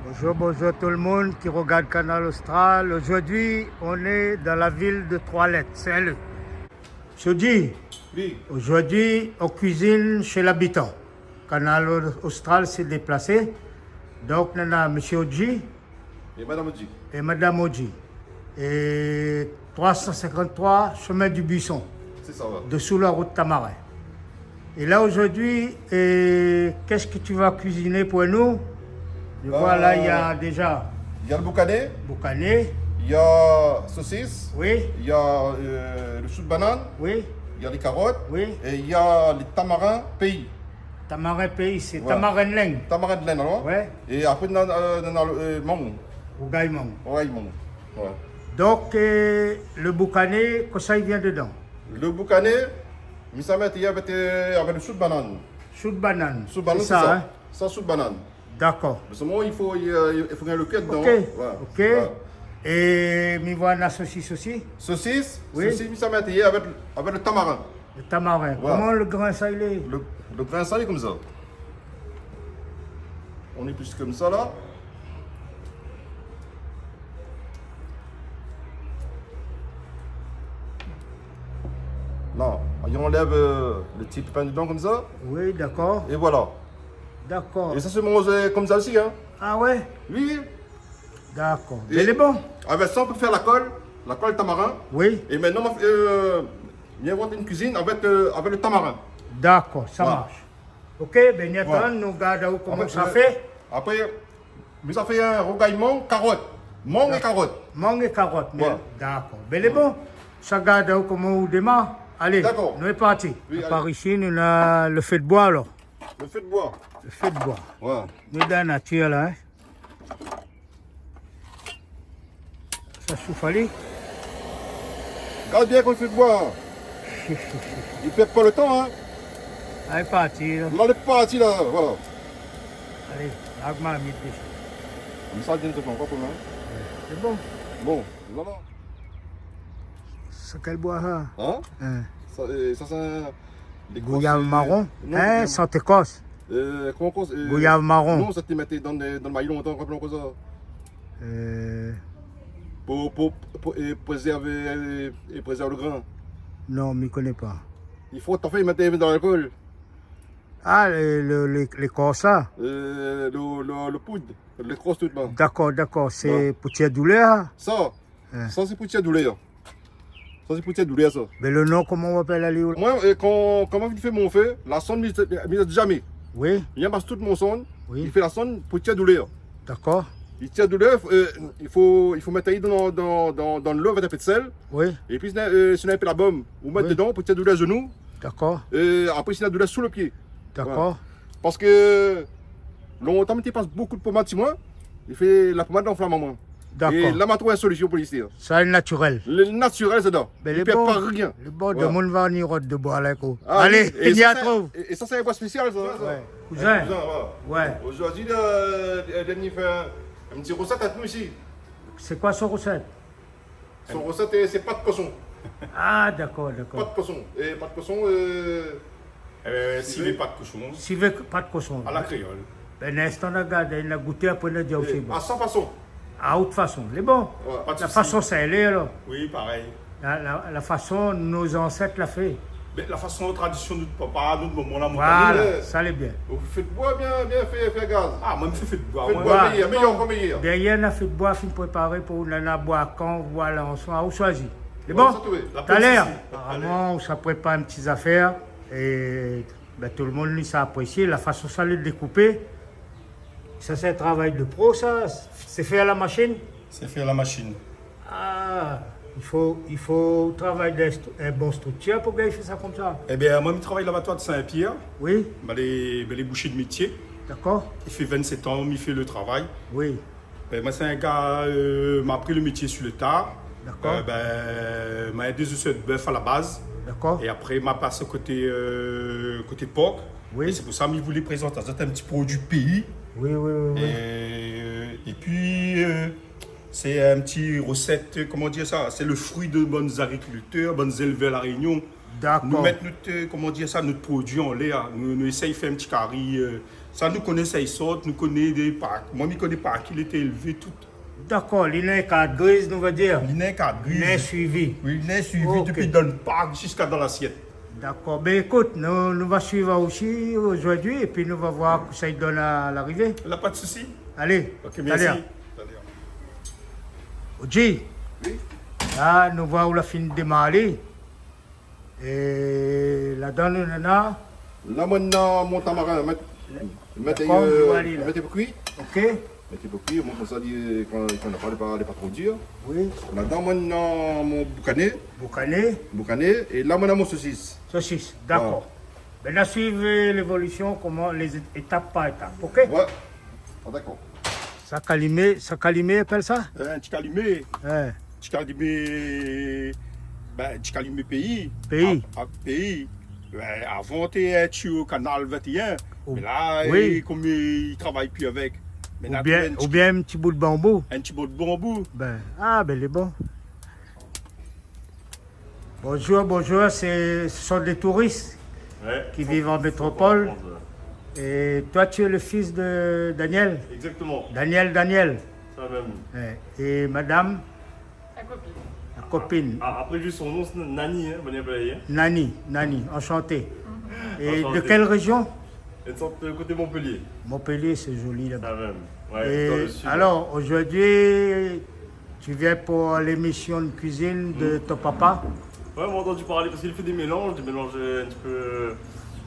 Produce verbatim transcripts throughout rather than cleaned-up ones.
Bonjour, bonjour tout le monde qui regarde Kanal Austral. Aujourd'hui, on est dans la ville de Trois-Lêtes, Saint-Leu. Monsieur Di, oui, aujourd'hui, on cuisine chez l'habitant. Kanal Austral s'est déplacé. Donc, on a Monsieur Odji. Et Madame Odji. Et Madame Odji. Et trois cent cinquante-trois chemin du Buisson. C'est ça, ouais. Dessous la route Tamarin. Et là, aujourd'hui, euh, qu'est-ce que tu vas cuisiner pour nous ? Je vois là, il y a déjà... Euh, il y a le boucané. Boucané. Il y a saucisse. Oui. Il y a, euh, le chou de banane. Oui. Il y a les carottes. Oui. Et il y a les tamarins pays. Tamarin pays, sé tamarin de l'Inde. Ouais. Tamarin de l'Inde, alor. Ouais. É apré, nana, euh, nana, euh, mang. Rougay mang. Rougay mang. Ouais. Donk, euh, le boucané, kosa i vien dedan ? Le boucané, mi sa mèt avèk, euh, avèk le chou de banane. Chou de banane, sé sa, hein ? Chou de banane, sé sa. Sa, chou de banane. Dakor. Mé solman, i fo, i, euh, i fo gingn lo kui dedan. Ok, ok. Voilà. É mi voi na sosis osi. Sosis, oui. Sosis, mi sa mèt avèk, avèk le tamarin. Le tamarin. Voilà. Koman le grin sa i lé ? Le, le grin sa i lé konmsa. On épis konmsa la. Non, on enlève, euh, le ti pépin dedan konmsa. Oui, dakor. Et voilà. Dakor. É sa sé manzé konmsa osi, hein. Ah ouais ? Oui, oui. Dakor. É lé bon. Avèk sa, on peut faire la colle, la colle tamarin. Oui. É mintnan, euh, mi invant une cuisine avec, euh, avec le tamarin. Dakor, sa marsh. Voilà. Ok, bin, atann, nou gard aou koman sa fé. Apré, mi sa fé in rougay mang, karot. Mang é karot. Mang é karot, mé dakor. Bin, lé bon. Sa gard aou koman ou démar. Alé, nou lé parti. Oui, alé. Par isi, nou na le fé de boi, alor. Le fé de boi. Le fé de boi. Ouais. Nou dan la natir la, hein. Sa souf ali. Gard bien koman i fé boi. I pèrd pa le tan, hein. Alé, parti la. Alé, parti la, voilà. Alé, larg marmit dési. Konmsa, di ankor pou moin. Sé bon. Bon, voilà. Sa kèl boi sa ? Hein ? Hein. Sa, euh, sa sé in Gouyave maron. Non, hein, non. Sante kors. Euh, koman, kors, euh, gouyave maron. Non, sa té mèt dan, dan mayi lontan, konm sa. Euh. Pou, pou, pou, euh, prézèrv, euh, é prézèrv le grin. Non, mi koné pa. I fo tan fé mèt dan lalkol. Ah, le, le, le, le kors sa. Euh, le, le, le poud, le kors tout la. Dakor, dakor. Sé pou tir doulèr, hein ? Sa. Hein. Sa sé pou tir doulèr. Sa sé pou tir doulèr, sa. Mé le non, koman ou apèl ali ? Moin, euh, kan, kan moin fé mon fé, la sann, mi, mi zèt zamé. Oui. Mi amas tout mon sann, oui, mi fé la sann pou tir doulèr. Dakor. I tir doulèr, euh, i fo, i fo mèt ali dan, dan, dan, dan dolo avèk in pé de sèl. Oui. Épi, si na, euh, si na in pé la bom, ou mèt dedan pou tir doulèr zenou. Dakor. Euh, apré, si na doulèr sou le pié. Dakor. Voilà. Parske lontan, mi té pas bonpé de pomad si moin. Mi fé la pomad lanflam amoin. Dakor. É la, ma trouv in solision pou li. Sa lé natirèl. Le natirèl, sé dan. Mé i pèrd pa rien. Lé bon, voilà. Demoun va ni rod de boi la, kou. Ah, alé, oui. É ni sa, sé, é, é sa, sé in boi spésial, sa. Ouais. Kouzin. Kouzin, voilà. Ouais. Zordi, euh, euh, mi fé in, in ti rosèt avèk nou isi. Sé koi son rosèt ? Son rosèt, euh, sé pat koshon. Ah, dakor, dakor. Pat koshon. É pat koshon, euh, euh, sivé pat koshon. Sivé pat koshon. A la kréol. Bin, in instan, na gard, na gouté, apré na di aou sé bon. A sa fason. A out fason. Lé bon. Ouais. Pa de sousi. La fason sa lé, alor. Oui, parèy. La, la, la fason nout zansèt la fé. Bin, la fason tradision nout papa, nout momon la mont ali. Voilà, sa lé bien. Ou fé fé de boi, bien, bien fé, fé gaz. Ah, moin, mi fé fé de boi, moin. Fé de boi, méyèr, méyèr, ankor méyèr. Dèryèr, na fé de boi, fine préparé pou nana boi kan, voilà, ou swa-, ou swazi. Lé bon ? Ouais, sa, tout, oui. Talèr. Aparaman, ou sa prépar in ti zafèr. É, bin, tout le moun, li sa aprésié la fason sa lé dékoupé. Sa, sé in travay de pro, sa. Sé fé a la mashine ? Sé fé a la mashine. Ah, i fo, i fo travay dan in stru-, in bon striktir pou gingn fé sa konmsa. Ébin, moin, mi travay labatoir de Saint-Pierre. Oui. Bin, lé, bin, lé boushé de métié. Dakor. I fé vinn-sèt an mi fé le travay. Oui. Bin, moin, sé in gars, euh, ma apri le métié sur le tard. Dakor. Euh, bin, ma dé zosèr de bèf a la baz. Dakor. É apré, ma pas koté, euh, koté por. Oui. É sé pou sa mi voulé prézant azot in ti produi péi. Oui, oui, oui, oui. É, épi, euh, sé in ti rosèt, koman dir sa ? Sé le frui de bann agrikiltèr, bann zélvèr La Rényon. Dakor. Nou mèt nout, euh, koman dir sa, nout produi anlèr. Nou, nou éséy fé in ti kari, euh, Sa nou koné sa i sort, nou koné dé par, moin mi koné par ki li té élvé tout. Dakor, li néna in kart griz, nou va dir. Li néna in kart griz. Li néna in suivi. Oui, li néna in suivi. Ok. Dopi dan park ziska dan lasièt. Dakor. Bin ékout, nou, nou va suiv aou osi zordi, épi nou va voir kosa i donn a larivé. La pa de sousi. Alé, talèr. Ok, mersi. Talèr. Odji. Oui. La, nou voi ou la fine démar ali. É ladan nou néna? La, moin néna mon tamarin, mèt, mèt, dakor, euh, nou va alé la. Mèt pou kui. Ok. Mèt pou kui, bon, konmsa, li, kan, kan na pa, li lé pa, li lé pa tro dir. Oui. Ladan, moin néna mon boukané. Boukané. Boukané. É la, moin néna mon sosis. Sosis, dakor. Voilà. Bin, nou va suiv, euh, lévolision, koman, lé zét-, étap par étap, ok? Ouais. Ah, dakor. Sa kalimé, sa kalimé, i apèl sa? Euh, in ti kalimé. Hein. Ti kalimé, bin, ti kalimé péi. Péi. A, a, péi. Bin, avan, té, euh, ti o Kanal vingt et un. Ou, mé la, oui, é, kom i, i travay pi avèk. Mé oubien, oubien in ti bout banbou. In ti bout banbou. Bin, ah, bin, lé bon. Bonjour, bonjour, c'est, ce sont des touristes, ouais, qui vivent en métropole. Cent pour cent, ouais. Et toi, tu es le fils de Daniel ? Exactement. Daniel, Daniel. Ça même. Ouais. Et madame ? La copine. La copine. Ah, après, juste son nom, c'est Nani, hein, Nani Ablaye, hein. Nani, Nani, enchanté. Mhm. Et de quelle région ? Enchanté. Une sorte de côté Montpellier. Montpellier, c'est joli là-bas. Ça même. Ouais, dans le sud. Et alors, aujourd'hui, tu viens pour l'émission de cuisine de ton papa ? Ouais, on m'a entendu parler parce qu'il fait des mélanges, des mélanges, euh, un petit peu, euh,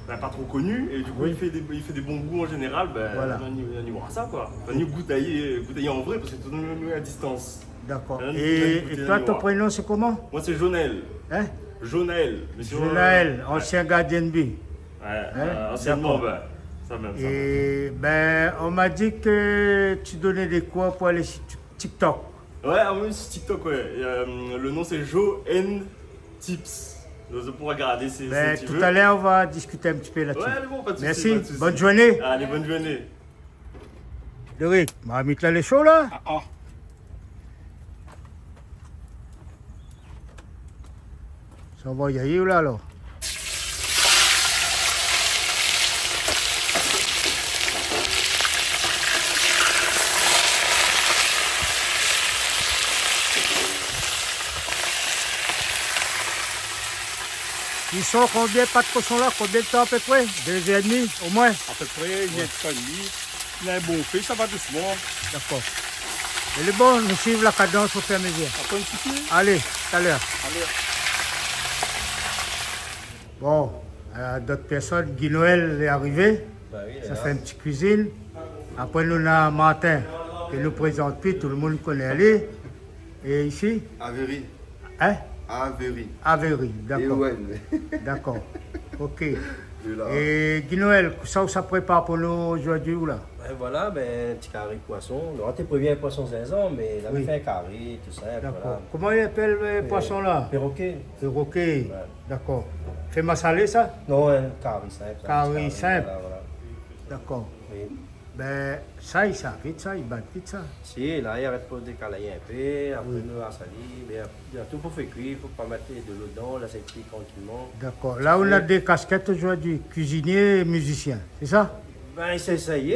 bah, pas trop connus, et du coup, oui, il fait des, il fait des bons goûts en général, bah, voilà, on y, on y voit ça, quoi. Enfin, on y goûte à, goûte à en vrai, parce que tout le monde est à distance. D'accord. Et, et toi, ton prénom, c'est comment ? Moi, c'est Jonaël. Hein ? Jonaël. Monsieur, Jonaël, euh, ancien gardien de but. Ouais, euh, anciennement, ben, ça même, ça même. Et ben, on m'a dit que tu donnais des cours pour aller sur Tik-, TikTok. Ouais, ah oui, sur TikTok, ouais. Et, euh, le nom, c'est Jo N Tips. Donc, tu pourras regarder si, si tu veux. Ben, tout à l'heure, on va discuter un petit peu là-dessus. Ouais, bon, pas de souci, pas de souci. Merci. Bonne journée. Allez, bonne journée. Derek, marmit la lé sho la. Ah, ah. Sa va, i ariv la, alor. I son konbien, pat koshon la, konbien de tan apépré ? Dé zèr édmi, omoin ? Apépré, in èr de tan édmi. Lé bon fé, sa va dousman. Dakor. Lé bon, nou suiv la kadans o fur é a mezir. Apré, nou suiv. Alé, talèr. Alé. Bon, euh, dot pèrsone, Guy Noël lé arivé. Ba oui, lé la. Sa fé in ti kuizine. Apré, nou néna Martin, ke nou prézant pi, tout le moun i koné ali. É isi ? Avery. Hein ? Avery. Avery, dakor. Ewen. Dakor. Ok. Li lé la. É Guy Noël, kosa ou sa prépar pou nou zordi ou la ? Ben voilà, ben, ti kari poison. Nou té prévi in poison zinzanm, mé la mi fé in kari, tousa, voilà. Dakor. Koman i apèl, euh, poison la ? Pérokè. Pérokè. Ouais. Dakor. Fé masalé sa ? Non, in kari sinp, sa, kari sinp. Voilà, voilà. Dakor. Oui. Ben, sa i sar vit sa, i bat vit sa. Si, la, i arèt pou dékalé in pé, apré nou asali, ben, na tout pou fé kui, fo pa mèt dolo dedan, lès kui trankilman. Dakor. La, ou na dé kaskèt zordi, kuizinié é mizisien, sé sa ? Ben, i éséy.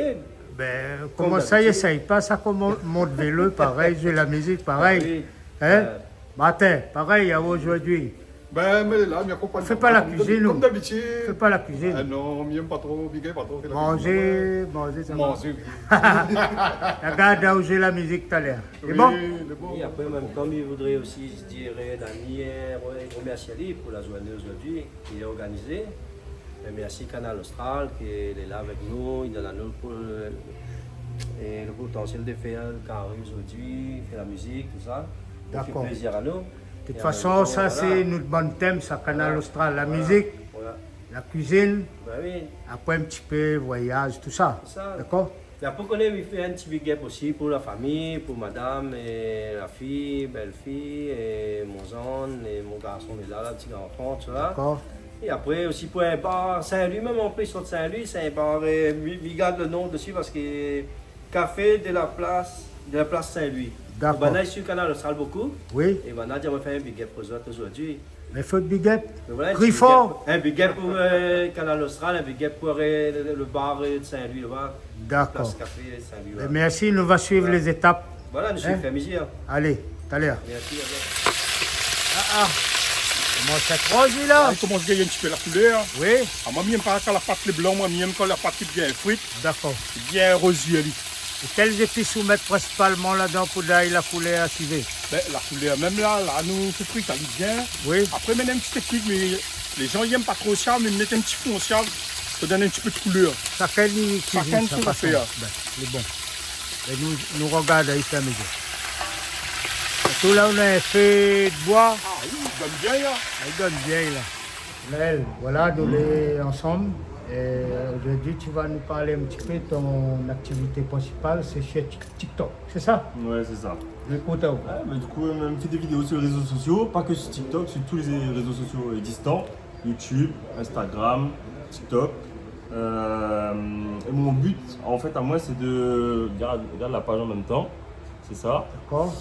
Ben, koman sa, i éséy ? Pa sa, koman mont vélo, parèy, zoué la mizik, parèy. Hein ? Martin, parèy, a ou zordi. Ben, mé la, mi akonpagn. Fé pa la kuizine, kom dabitid. Fé pa la kuizine. Ah non, mi èm pa tro, mi gingn pa tro fé la kuizine. Manzé, manzé, sa va. Manzé, oui. Gard, ou zoué la mizik talèr. Lé bon ? Oui, lé bon. É apré, mèm, kom mi voudré osi dir Dani, euh, remèrsié ali pou la zourné zordi, ki lé organizé. Mé mèrsi Kanal Austral, ki lé la avèk nou, i donn anou pou, euh, é le potansièl de fé kari zordi, fé la mizik, tousa. Dakor. Fé plézir anou. De tout fason, sa, sé nout bann tèm, sa, Kanal Austral, la mizik, la kuizine, apré in ti pé voyaz, tousa. Sé sa. Dakor ? É apré, koné, mi fé in ti big up osi pou la fami, pou madam é la fi, bèl-fi, é mon zann, é mon garson, lé la, la, ti zanfan, tousa. Dakor. É apré osi pou in bar Saint-Louis, mèm an plis, sort Saint-Louis, sé in bar, euh, mi, mi gard le non dési parske Café de la Place, de la Place Saint-Louis. Dakor. Banna i suiv Kanal Austral bonpé. Oui. É banna la di amoin fé in big up pou zot zordi. Mé fo big up. Mé voilà, in ti big up. Kri for. In big up pou, euh, Kanal Austral, in big up pou, euh, le, le bar, euh, de Saint-Louis, laba. Dakor. Plas Kafé Saint-Louis, voilà. Mé mèrsi, nou va suiv lé zétap. Voilà, nou suiv fé mizir. Alé, talèr. Mèrsi, alor. Ah, ah. Koman sa kroz, li, la ? Ah, li komans gingn in ti pé la koulèr. Oui. Ah, moin, mi yèm pa kan la pat lé blan, moin, mi yèm kan la pat lé bien frit. Dakor. Bien roz, li. É kèl zépis ou mèt prinsipalman ladan pou donn la koulèr sivé ? Bin, la koulèr mèm la, la, nou, sé frit, sa li bien. Oui. Apré, mi mèt in ti téknik, mé lé jan i yèm pa tro sa, mé mèt in ti fon sa, sa i donn in ti pé de koulèr. Shakinn i kuizine sa fason. Shakinn son zafèr. Bin, lé bon. É nou, nou rogard ali fé mizir. É tou la, ou na in fé de boi. Ah oui, li donn bien, la. Ah, li donn bien, la. Naël, voilà, nou lé ansanm. É zordi, tu vas nous parler un petit peu, ton activité principale, c'est sur Tik-, TikTok, c'est ça ? Ouais, c'est ça. Écoute, euh, ouais, mais du coup, euh, mi fé dé vidéo sur les réseaux sociaux, pas que sur TikTok, sur tous les réseaux sociaux existants, YouTube, Instagram, TikTok. Euh, et mon but, en fait, à moi, c'est de, regarde, regarde la page en même temps, c'est ça. D'accord.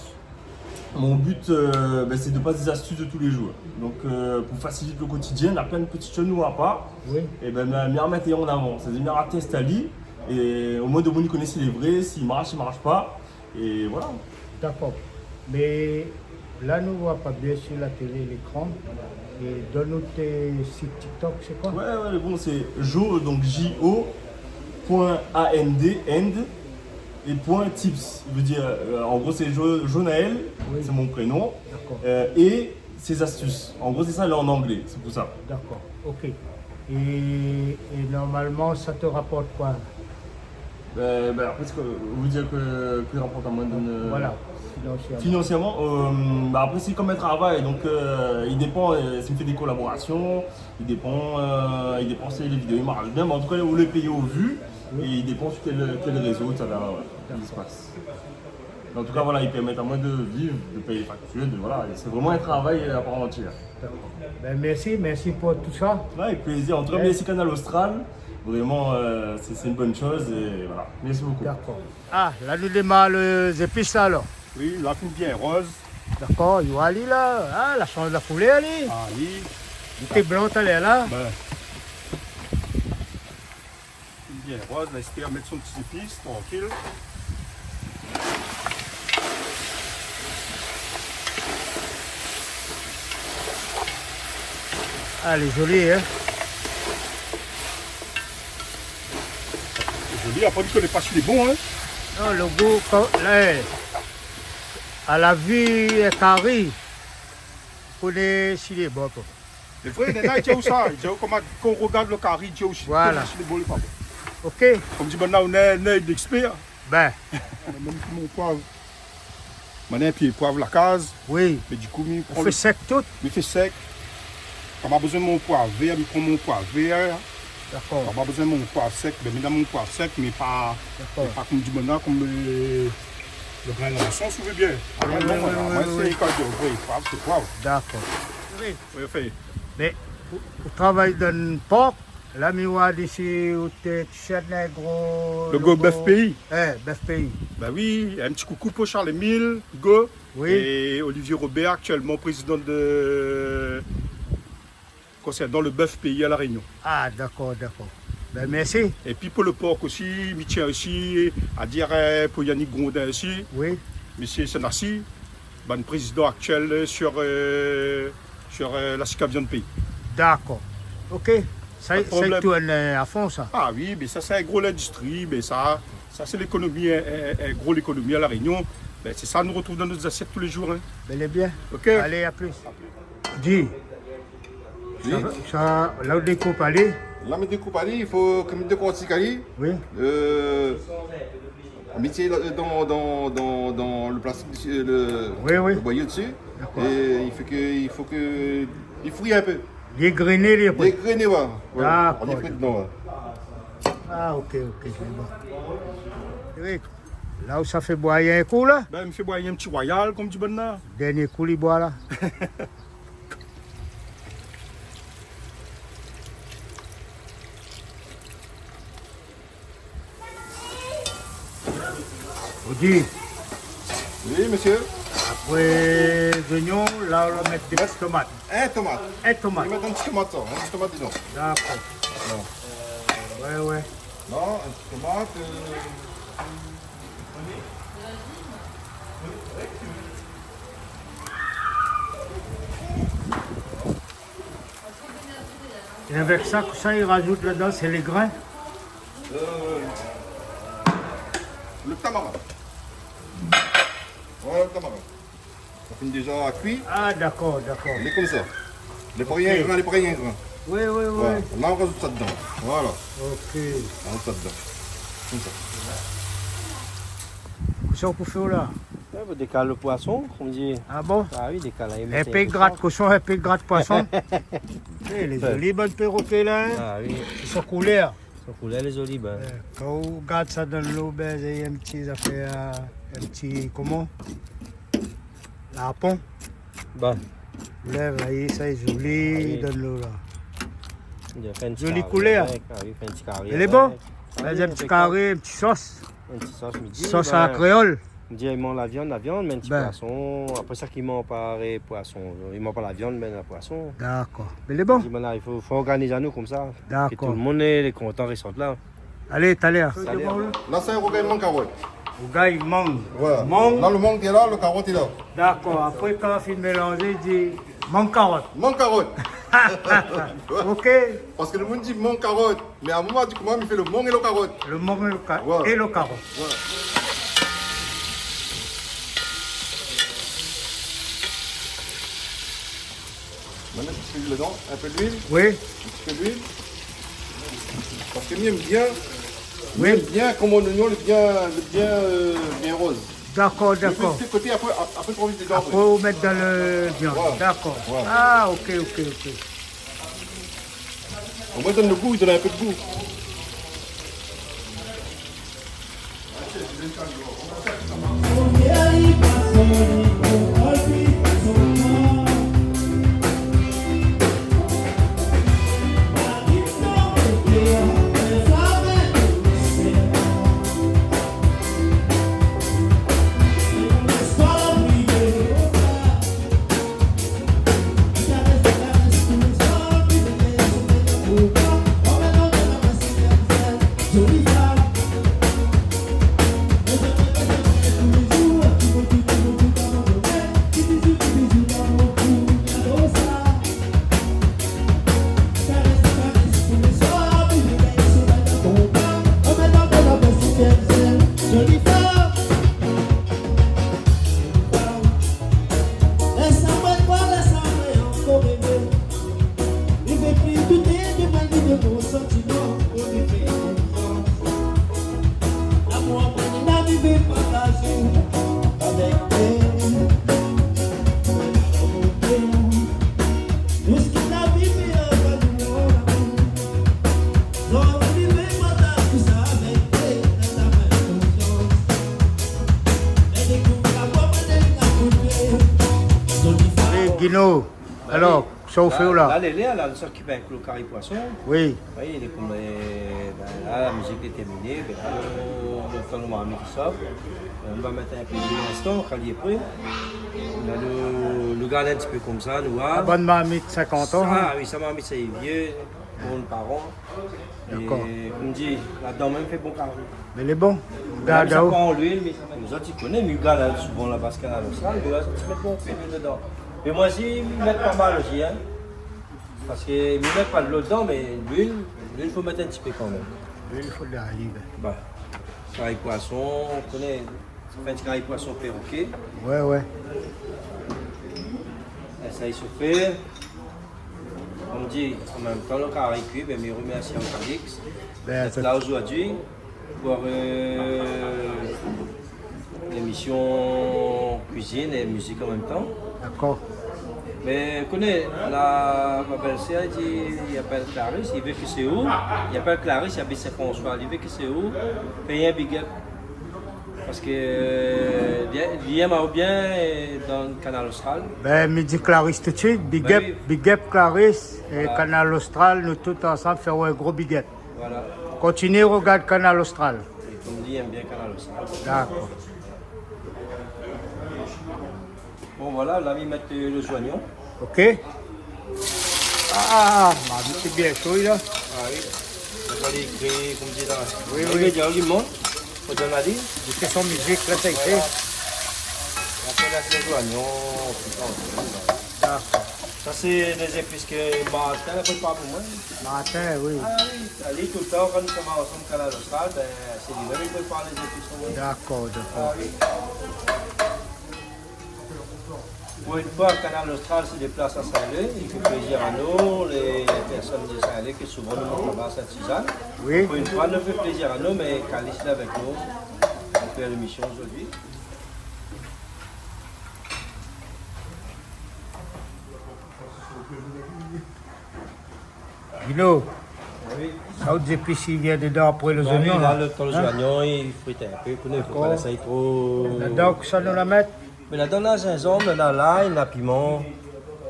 Mon but, euh, ben, c'est de passer des astuces de tous les jours. Donc, euh, pour faciliter le quotidien, la plein de petites choses nou va pa. Oui. Et ben, mi, mi armèt en avan. C'est-à-dire, mi tèst ali. Et au moins, tout le monde connaît si lé vré, si i marsh, si i marsh pa. Et voilà. D'accord. Mé la, nou voi pa bien sur la télé, l'écran. É donn anou ton sit TikTok, c'est quoi ? Ouais, ouais, bon, c'est Jo, donc J O, point A N D, and, et point tips. Il veut dire, euh, en gros, c'est Jo-, Jonaël, oui, c'est mon prénom. D'accord. Euh, et ses astuces. En gros, c'est ça, elle est en anglais, c'est pour ça. D'accord, ok. Et, et normalement, ça te rapporte quoi ? Euh, ben, après, c'est que, vous dire que, que rapporte à moi d'une, voilà, financièrement. Financièrement, euh, bah, après, c'est comme un travail, donc, euh, il dépend, euh, si mi fé des collaborations, il dépend, euh, il dépend si les vidéos, ils marchent bien, mais en tout cas, on est payé au vu, oui, et il dépend sur quel, quel réseau ça va, ouais, il se passe. D'accord. Mais en tout cas, voilà, ils permettent à moi de vivre, de payer les factures, de, voilà, et c'est vraiment un travail à part entière. D'accord. Ben, merci, merci pour tout ça. Ouais, avec plaisir. En tout cas, merci Kanal Austral. Vraiment, euh, c'est, c'est une bonne chose et voilà. Merci beaucoup. D'accord. Ah, la nou démar lé zépis la, alor. Oui, la fine bien roz. Dakor, i voi ali la. Ah, la shanj la koulèr, li. Ah, oui. Li té blan talèr la. Ben. Bien roz, la, i mèt son ti zépis, trankil. Ah, lé zoli, hein. Lé zoli, apré, mi koné pa si lé bon, hein. Non, le gou, kan, la, a la vi, euh, kari, koné si lé bon, koi. Lé vré, néna i di aou sa, i di aou koman, kan ou rogard le kari, i di aou si, voilà, si lé bon, lé pa bon. Ok. Kom di banna, ou néna, néna in ékspèr. Ben. Mèm pou mon poiv. Moin néna in pié poiv la kaz. Oui. Mé du kou, mi pran, ou fé sèk tout ? Mi fé sèk. Kan ma bezoin mon poiv vèr, mi pran mon poiv vèr. Dakor. Kan ma bezoin mon poiv sèk, ben, mi mèt mon poiv sèk, mé pa, dakor, mé pa kom di banna, kom, euh, le grin dan la sos, ou vé bien. Ah, oui, non, oui, voilà, oui, moin, oui, sé kan di vré poiv, sé poiv. Dakor. Oui. Oui, fé. Mé ou, ou travay dan pork, la mi voi dési out t-shirt la, gro logo. Logo Bèf Péi. Eh, Bèf Péi. Ben oui, in ti koukou pou Charles-Émile Gault, oui, et Olivier Robert, actuellement président de, concernant le Bèf Péi à La Réunion. Ah, dakor, dakor. Ben, mèrsi. Épi pou le pork osi, mi tien osi a dir, euh, pou Yannick Grondin osi, oui, mésyé Senassi, bann prézidan aktièl, euh, sur, euh, sur, euh, la Sika Viann Péi. Dakor. Ok. Sa, sa i tourn, euh, a fon, sa. Pa de problèm. Ah oui, mé sa, sé in gro lindistri, mé sa, sa, sé lékonomi, in, in, in gro lékonomi a La Rénion. Ben, sé sa nou retrouv dan nout zasièt tou lé zour, hein. Bèl é bien. Ok. Alé, a plis. Di. Oui. Sa, sa, la ou dékoup ali. La mi dékoup ali, i fo ke mi dékortik ali. Oui. Euh, mi mèt ali dan, dan, dan, dan le plastik, le, oui, oui, le boyau dessus. Dakor. É i fo ke, i fo ke li fri in pé. Li grin ali apré. Li grin, ouais. Ouais. Dakor. Li fri dedan, ouais. Ah, ok, ok, sé bon. Eric, la ou sa fé boir in kou la ? Ben, mi fé boir in ti royal, kom di banna. Dèrnié kou li boir la. Odi. Oui, mésyé. Apré zoignon, la, ou va mèt dé ti tomat. In tomat. In tomat. Ou mèt in ti tomat, sa, in ti tomat dedan. Dakor. Non. Wé, wé. Non, in ti tomat, euh, É avèk sa, kosa i razout ladan, sé lé grin ? Euh, le tamarin. Voilà, le tamarin. Sa fine déza kui. Ah, dakor, dakor. Lé konmsa. Lé pa rien grin, lé pa rien grin. Wé, wé, wé. Voilà. La, ou razout sa dedan. Voilà. Ok. Ou razout sa dedan. Konmsa. Kosa ou pou fé la ? Wé, pou dékal lo poison, konm di. Ah bon ? Ah oui, dékal la. In pé grat koson, in pé grat poison. É, lé zoli bann péroké la, in ? Ah oui. Sé son koulèr. Son koulèr lé zoli, bin. Wé, kan ou gard sa dan lo, bin, sé in ti zafèr, in ti, koman ? Larpon. Bin. Lèv la, sa lé zoli, dan lo la. Zoli koulèr. Ah oui, fé in ti karé avèk. Lé bon. Ah oui, fé in ti karé, in ti sos. In ti sos, mi di, sos a la kréol. Mi di, i manz la viann, la viann, mé in ti poison. Apré sa, ki manz pa, euh, poison. I manz pa la viann, mé la poison. Dakor. Mé lé bon. Mi di, bin la, i fo, fo organiz anou konmsa. Dakor. Ke tout lo moun lé, lé kontan, résort la. Alé, talèr. Talèr. La, sé rougay mang karot. Rougay mang. Wé. Mang. La, lo mang lé la, lo karot lé la. Dakor. Apré, kan fine mélanzé, di mang karot. Mang karot. Ok. Parske lo moun i di mang karot. Mé a in moman, di koman mi fé lo mang é lo karot. Lo mang é lo ka-, wé, é lo karot. Wé. Mèt in ti pé luil dedan, in pé luil. Oui. In ti pé luil. Parske mi èm bien, mi èm bien kan mon zoignon lé bien, lé bien, euh, bien roz. Dakor, dakor. Mi fé koté, apré, apré, ou mèt dedan. Apré, ou mèt dan lo viann. Wé. Dakor. Wé. Ah, ok, ok, ok. Omwin i donn lo gou, i donn in pé d'gou. É Gino, alor, sa ou fé la ? La, la, lé lèr la, nou sa okip avèk lo kari poison. Oui. Oui, lé konm, euh, bin, la, la mizik lé tèrminé, bin, la, nou, nou atann lo marmit i sof. Nou va mèt in pé d'luil in instan, kan li lé pré. La, nou, nou gard in ti pé konmsa, nou va. La bann marmit sinkant an, ah oui, sa marmit, sé vié, bon, paran. Dakor. É, konm di, ladan mèm, fé bon kari. Mé lé bon. Mèm gard sa, pa an luil, mé, mé zot i koné, mi gard la, souvan laba, Kanal Austral, mé la, zot i mèt bon pé d'luil dedan. Mé moin osi, mi mèt pa mal osi, in. Parske mi mèt pa dolo dedan, mé luil, luil, fo mèt in ti pé kanmèm. Luil, fo de la luil. Bin, kari poison, ou koné, sa fé in ti kari poison péroké. Wé, wé. É sa, i sofé. Konm di, an mèm tan, lo kari kui, bin, mi remèrsi aou, Calix, d'èt la zordi pou, euh, lémisyon kuizine é mizik an mèm tan. Dakor. Mé, ou koné, la, ma bèl-sèr, li di, li apèl Clarisse, li vé ké sé ou, li apèl Clarisse, li abit Saint-François, li vé ké sé ou, fé in big up. Parske, euh, li, li èm aou bien, euh, dan Kanal Austral. Bin, mi di Clarisse tout suit. Big up, big up Clarisse é Kanal Austral, nou tout ansanm fé aou in gro big up. Voilà. Kontinié rogard Kanal Austral. É konm di, èm bien Kanal Austral. Dakor. Bon, voilà, la mi mèt, euh, lé zoignon. Ok. Ah, ah, ah, ma di sé bien sho la. Ah oui. Sa va alé griyé, konm di la. Oui, oui. Li mont. Fo donn ali. Li fé son mizik la, sa i fé. Voilà. Apré, la, sé lé zoignon, tout sa. Dakor. Sa sé dé zépis ke Martin la prépar pou moin. Martin, oui. Ah oui. Ali, toultan, kan nou sava ansanm Kanal Austral, bin, sé li mèm ki prépar lé zépis pou moin. Dakor, dakor. Ah oui. Pou in foi, Kanal Austral sé déplas a Saint-Leu, i fé plézir anou, lé pèrsone de Saint-Leu, ke souvan nou mont laba Sainte-Suzanne. Oui. Pou in foi, nou fé plézir anou, mé Kalis lé avèk nou pou fé lémisyon zordi. Dino, oui. Sa ou di, épi si i vien dedan apré lé zoignon la. Bin oui, la, lé tan lé zoignon i frit in pé, pou nou, fo pa lès ali tro. Dakor. Ladan, kosa nou la mèt ? Mé ladan, na zinzanm, na lay, na piman.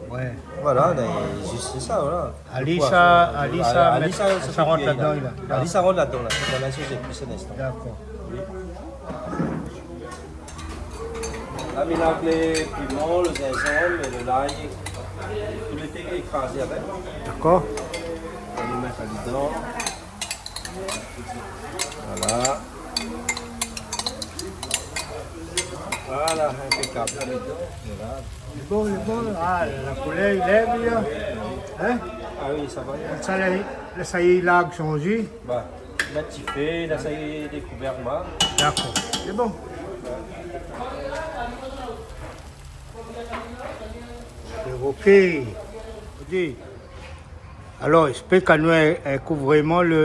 Ouais. Voilà, na, zis, sé sa, voilà. Ali, sa, ali, sa, ali, mèt, sa, sa rant ladan, la. Ali, sa rant ladan, la. Sa, la, sé zépis, in instan. Dakor. Oui. La mi lav lé piman, lé zinzanm é lé lay. Tout lété ékrazé avèk. Dakor. La mi mèt ali dedan. Voilà. Voilà, inpékab. Voilà. Lé bon, lé bon. Ah, la koulèr i lèv, la. Hein ? Ah oui, sa va. Sa, la, la, sa i larg son ji. Ba, mèt ti fé, la, sa i dékouvèr, ma. Dakor. Lé bon. Sé ok. Ok. Alor, ésplik anou, euh, kosa vréman lé,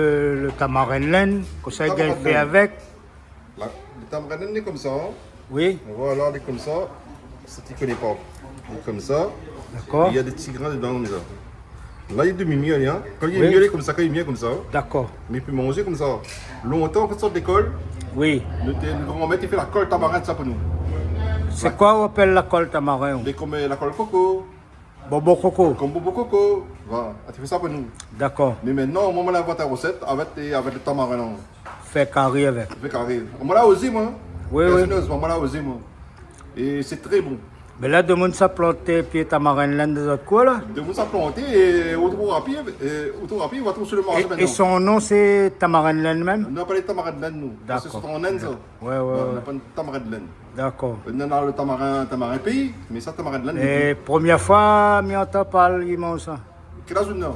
lé tamarin lenn, kosa i gingn fé avèk. La, lé tamarin lenn, lé konmsa, hein. Oui. Voilà, lé konmsa. Sak i koné pa. Lé konmsa. Dakor. Néna dé ti grin dedan, konmsa. La, lé demi mièl, hein. Kan lé mièl, lé konmsa, kan lé mièl, konmsa. Dakor. Mé i pé manzé konmsa. Lontan, kan nou sort lékol, oui, nout, nout granmèr té fé la kol tamarin, sa pou nou. Sé koi ou apèl la kol tamarin, ou ? Mé konm, euh, la kol koko. Bonbon koko. Konm bonbon koko. Voilà, té fé sa pou nou. Dakor. Mé mintnan, moin, moin la invant in rosèt avèk, avèk lé tamarin, la. Fé kari avèk. Fé kari. Moin la ozé, moin. Oui, oui. Pèrsonèlman, moin la ozé, moin. É sé tré bon. Mé la, demoun sa plant pié tamarin lenn dan zot koin, la. Demoun sa plant, é ou trouv rapi, é ou trouv rapi, ou va trouv si le marshé mintnan. É, é son non, sé tamarin lenn mèm ? Nou apèl tamarin lenn, nou. Dakor. Parske sé an Inde, sa. Ouais, ouais, ouais. Non, na pa tamarin lenn. Dakor. Euh, nana le tamarin, tamarin péi, mé sa, tamarin lenn. É promié foi mi antan parl, i manz sa. Kèl az ou néna ?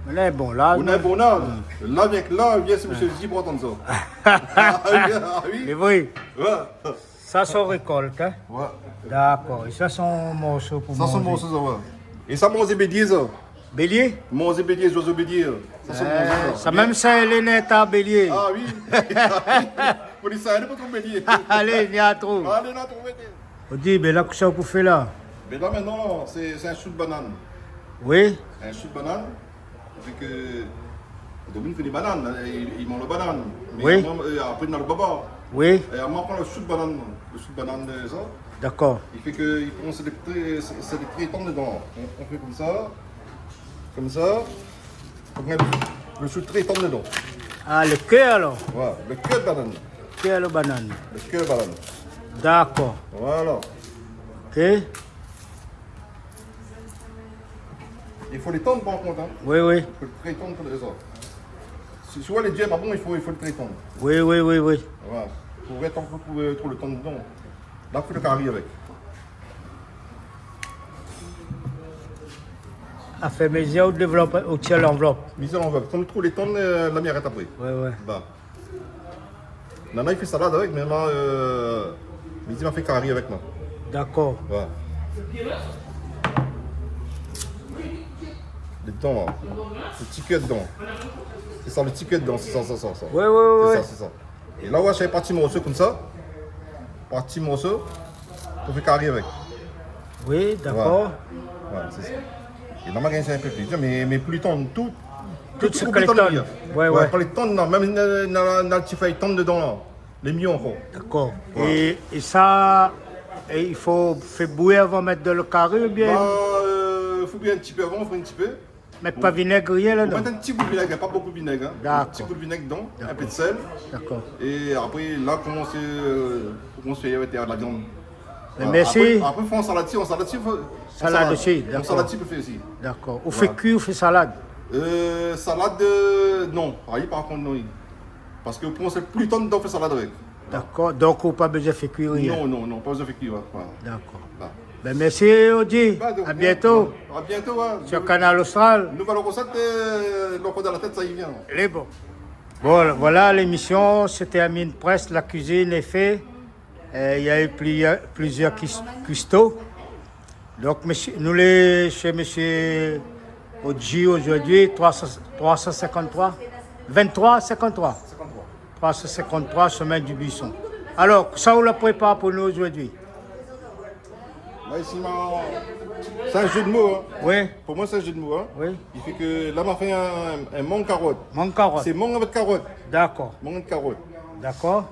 Ou néna in bon laz, non ? Ou néna in bon laz. Hmm. La, vien ke la, vien si mésyé Zib antann sa. Ah oui, ah oui. Sé vré. Ouais. Sa, son rékolt, hein ? Ouais. Dakor. É sa, son morso pou manzé. Sa, son morso, sa, ouais. É sa, manzé bélié, sa. Bélié ? Manzé bélié, zoizo bélié. Sa, sé manzé, sa. Sa mèm sa, lé nèt a bélié. Ah oui. Pou li sa, lé pa tro bélié. Alé, ni a trouv. Alé, na trouvé. Ou di, bin la, kosa ou pou fé la ? Bin la, mintnan, sé, sé in shou banane. Oui. In shou banane. Vu ke, domoun i fé banane, i, i manz le banane. Mé oui. Moin, euh, apré, na le baba. Oui. É moin, mi pran le shou banane, moin. Le shou banane, euh, sa. Dakor. I fé ke, i pran, sé dé tré, sé, sé dé tré tann dedan. On, on fé konmsa. Konmsa. Fo mèt le shou tré tann dedan. Ah, le kèr, alor ? Ouais, le kèr banane. Kèr le banane. Le kèr banane. Dakor. Voilà. Ok. I fo le tann, par kont, hein. Oui, oui. I fo le tré tann pou lé zot. Si, si ou vé le dir pa bon, i fo, i fo le tré tann. Oui, oui, oui, oui. Voilà. Pou rès tann, pou, pou, euh, trouv le tann dedan. La, fé le kari avèk. Afèr mézir, ou dévlop, ou tir lanvlop. Mi tir lanvlop. Kan mi trouv le tann, euh, la mi arèt apré. Ouais, ouais. Ba. Nana i fé salad avèk, mé moin, euh, mi di, ma fé kari avèk, moin. Dakor. Ouais. Dedan, la. Le ti kèr dedan. Sé sa, le ti kèr dedan, sé sa, sa, sa, sa. Ouais, ouais, ouais. Sé sa, sé sa. É la, ou sa fé par ti morso konmsa. Par ti morso. Pou fé kari avèk. Oui, dakor. Voilà. Voilà, sé sa. É la, ma gingn in pé plis, mé, mé pli tann, tout, tout sé ke lé tann. Ouais, ouais. Kan lé tann, non, mèm na, na, na ti fèy tann dedan, la. Lé mié ankor. Dakor. Voilà. É, é sa, é i fo fé bouyir avan mèt dan le kari oubien ? Ba, euh, fo bouyir in ti pé avan, fé in ti pé. Mèt pa vinèg, rien ladan ? Ou mèt in ti gout vinèg, pa bonpé vinèg, hein. Dakor. In ti gout vinèg dedan, in pé de sèl. Dakor. É apré, la, koman sé, euh, koman sé avèk la viann. Voilà. Mèrsi. Apré, apré, fé an salad si, an salad si, fé an salad osi, dakor. An salad si, pé fé osi. Dakor. Ou fé kui, ou fé salad ? Voilà. Euh, salad, euh, non. Ah, li, par kont, non, li. Parske ou pran sèl pli tann dan fé salad avèk. Dakor. Donk, ou pa bézoin fé kui rien. Non, non, non, pa bézoin fé kui, ouais, voilà. Dakor. Voilà. Bin, mèrsi, Odji. Bah, de rien. À bientôt. À bientôt, hein. Sur Kanal Austral. Nouvèl rosèt, euh, lo koi dan la tèt, sa i vien. Lé bon. Bon, voilà, l'émission se termine presque. La cuisine est faite. Euh, il y a eu plusieurs, plusieurs cuis-, cuistots. Donk, mésyé, nou lé shé mésyé Odji zordi, trois cents, trois cent cinquante-trois, vingt-trois cinquante-trois. Cinquante-trois. Trois cent cinquante-trois, chemin du Buisson. Alor, kosa ou la prépar pou nou zordi ? La, isi, ma, sé in jeu de mots, hein. Oui. Pou moin, sé in jeu de mots, hein. Oui. I fé ke la, ma fé in, in mang karot. Mang karot. Sé mang avèk karot. Dakor. Mang avèk karot. Dakor.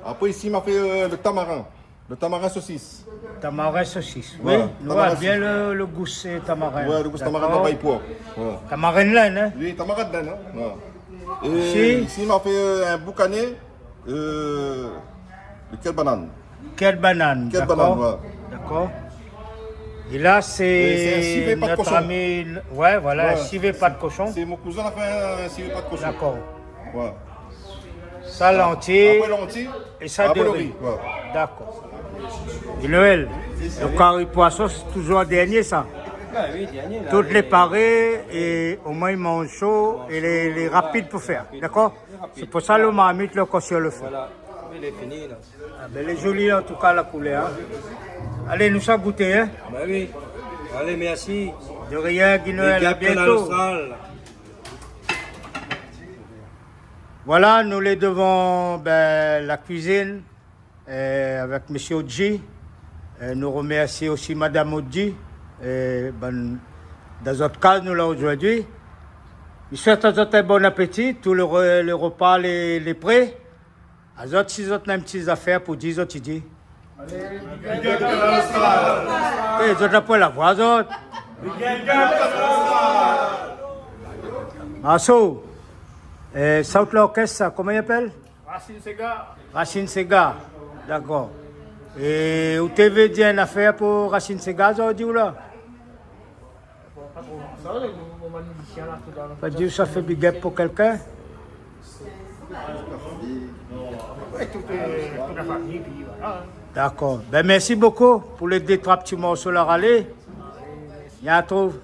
Apré, isi, ma fé, euh, le tamarin. Le tamarin sosis. Tamarin sosis. Voilà, oui, nou voi tamarin bien sosis. Le, le gou sé tamarin. Ouais, le gou sé tamarin. Dakor. Pareil pour. Voilà. Tamarin Linn, hein ? Oui, tamarin Linn, hein. Voilà. É isi, isi, ma fé, euh, in boukané, euh, de kèl banane. Kèl banane, dakor. Kèl banane, ouais. Dakor. É la, sé... É sé in sivé pat koshon. Ami, ouais, voilà, ouais, in sivé pat koshon. Sé mon kouzin la fé in sivé pat koshon. Dakor. Ouais. Sa, lanti. Apré, lanti. É sa, apré, de ri. Ri, ouais. Dakor. É Noël, le kari poisson, sé toujour an dernié, sa. Ah oui, dernié, la. Tout lé paré é omoin i manz sho é lé, lé rapid pou fé. Dakor ? Rapid. Sé pou sa, le marmit lé ankor sur le feu. Voilà. Lé fini, la. Ah, bin, lé zoli, an tou ka, la koulèr, hein. Alé, nou sa gouté, hein. Bin oui. Alé, mèrsi. De rien, Guy Noël, à bientôt. Big up Kanal Austral. Voilà, nou lé devan, bin, la cuisine, euh, avèk mésyé Odji. Euh, nou remèrsi osi madam Odji. Euh, bin, dan zot kaz, nou la zordi. Mi souèt azot in bon apéti. Tout le re-, le repa lé, lé pré. Azot, si zot néna in ti zafèr pou di, zot i di. É, zot la poin la voi, zot. Marso, é, sa out lorkès, sa, koman i apèl ? Racine Séga. Racine Séga, dakor. É ou té vé di in afèr pou Racine Séga, zordi, ou la ? Pa di ou sa fé big up pou kèlkin ? Ouais, tout, euh, tout la fami, pi voilà, hein. Dakor. Bin, mèrsi bokou pou lé dé troi ti morso la ralé. Bien trouvé.